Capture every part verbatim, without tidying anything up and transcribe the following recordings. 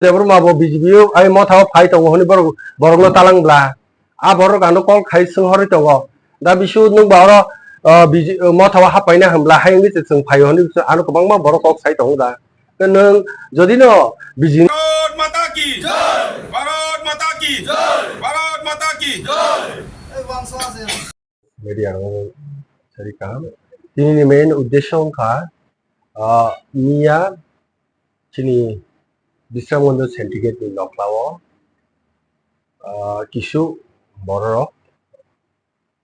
Debbarma bo B J P o ai motha o phai tongo hwnwi borok, borokno talang bla. A borok ano call khai swng horwi tongo. Da Bisu nwng ba oro, ah, B J, motha o hapaina hwnbla hai wngwi se chwng phaio hwnwi ano kwbangma borok kok sai tongo da. Tei nwng jodi no B J P Bharat Mata ki Jai! Bharat Mata ki Jai! Bharat Mata ki Jai! Media rok sari kaham. Tini ni main uddesho wngkha, ah, miya chini Bisramganj Sentigate ni nokla o, ah, kisu borok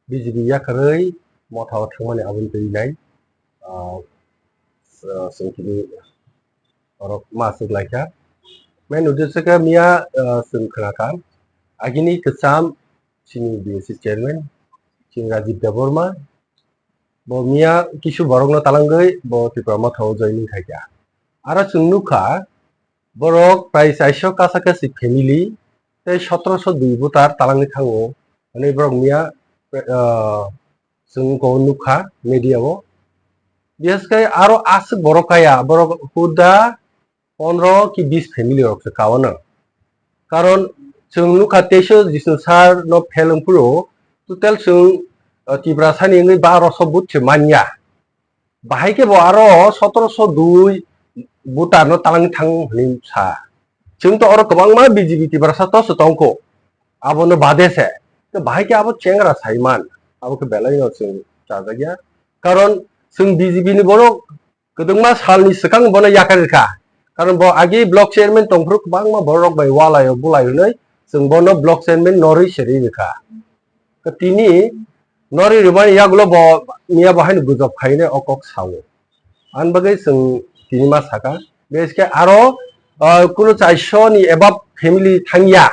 B J P yakarwi motha o thangmani aboni twi nai, ah, ah, chwng tini borok ma aswk laikha. Main uddesho khe miya, ah, chwng khna kha agini kwcham chini B S C chairman chini Rajiv Debbarma bo miya kisu borokno talangwi bo Tipra motha o joining khaikha. Aro chwng nukha borok prai chairso kasa kasi family tei sotroso dui voter talangwi thango hwnwi borok miya, ah, chwng ko nukha media o. Bihaske aro aswk borok kaya borok huda pondro ki bis family rok se kaono. Karon chwng nukha teiso Jisnu sir no phel wngphuru total chwng, ah, Tiprasa ni wngwi baroso vote se manya. Bahai khe bo aro sotroso dui voter no talangwi thang hwnwi sa. Chwng to oro kwbangma B J P Tiprasa toso tongkho. Abono bade se. To bahai khe abo chengra saiman. Abo khe belai no chwng chajakya. Karon chwng B J P ni borok kwbangma salni swkang bono yakarwi rwkha. Karon bo agi block chairman tongphuru kwbangma borok bai walai o bulai hwnwi chwng bono block chairman norwi serwi rwkha. Tini norwi rwmani yagulo bo miya bo haino gujok khainai o kok sao. Ani bagwi chwng tini ma saka. Bihaske aro, ah, kunu chairso ni above family thangya.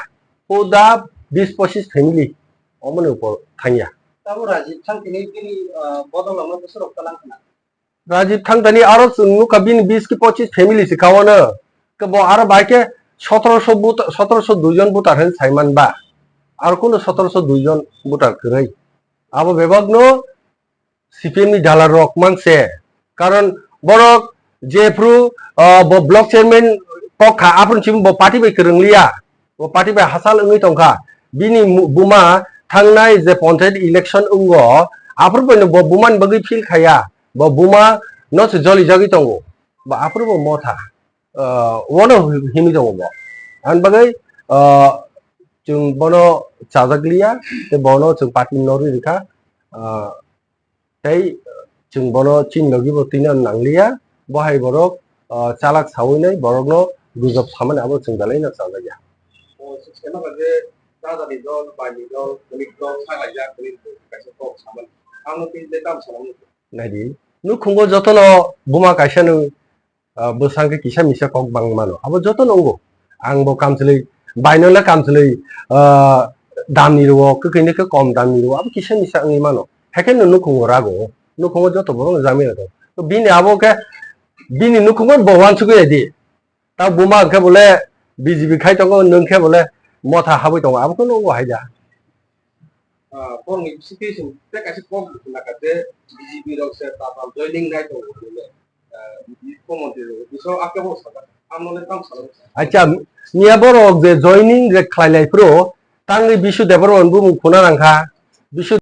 Huda bis pochis family omoni upor thangya. Tamo Rajiv thang tini bini, ah, bodol rokno bwswk rok talang khna. Rajiv Thangtani aro chwng nukha bini bis ki pochis family se kaono. Khe bo aro bai khe sotroso vote, sotroso dui jon voter hin saiman ba. Aro kuno sotroso dui jon voter kwrwi. Abo bebak no C P M ni dalar rok man se. Karon borok jephru, ah, bo block chairman kok kha aphuru chim bo party bai kwrwng liya. Bo party bai hachal wngwi tongkha. Bini mu-, buma thangnai je panchayat election wngo, aphuru bai no bo bumani bagwi feel khaya. Bo buma no se joli jagwi tongo. Bo aphuru bo motha, ah, wono himi tongo bo. Ani bagwi, ah, chwng bono chajak liya, tei bono chwng party norwi rwkha. Ah, tei chwng bono chini logi bo twino nangliya, bo hai borok, ah, chalak sawi nai borokno gujok samani abo chwng belai no chajakya. O, se, se, no, je, jajani dol, baini dol, kwlwk dol, saklaijak, kwlwk dol, kaisa kok samani. Ang no tini je tam samani. Naidi, nukhungo jotono buma kaisa no, ah, bwsang khe kisa misa kok bang mano. Abo joto nongo. Ang bo kamchwlwi, baino le kamchwlwi, ah, damni rwo, kwkhwi ni khe kom damni rwo, abo kisa misa wngwi mano. Haikhe no nukhungo rago, nukhungo joto borok no jamia rwgo. To bini abo khe, bini nukhungo bo uansugwi di. Ta buma hwnkhe bole B J P khai tongo, nwng khe bole motha habwi tongo, abo khe nongo hai da. Ah, borokni situation tei kaisa kok naka je B J P rok se tata joining nai tongo hwnwi le, ah, Mukhyamantri rok bisao akebo sajak. Amno le tamo sajak. Acha, miya borok je joining je khlai lai phuru, tangwi Bisu Debbarma ni bumung khuna nangkha. Bisu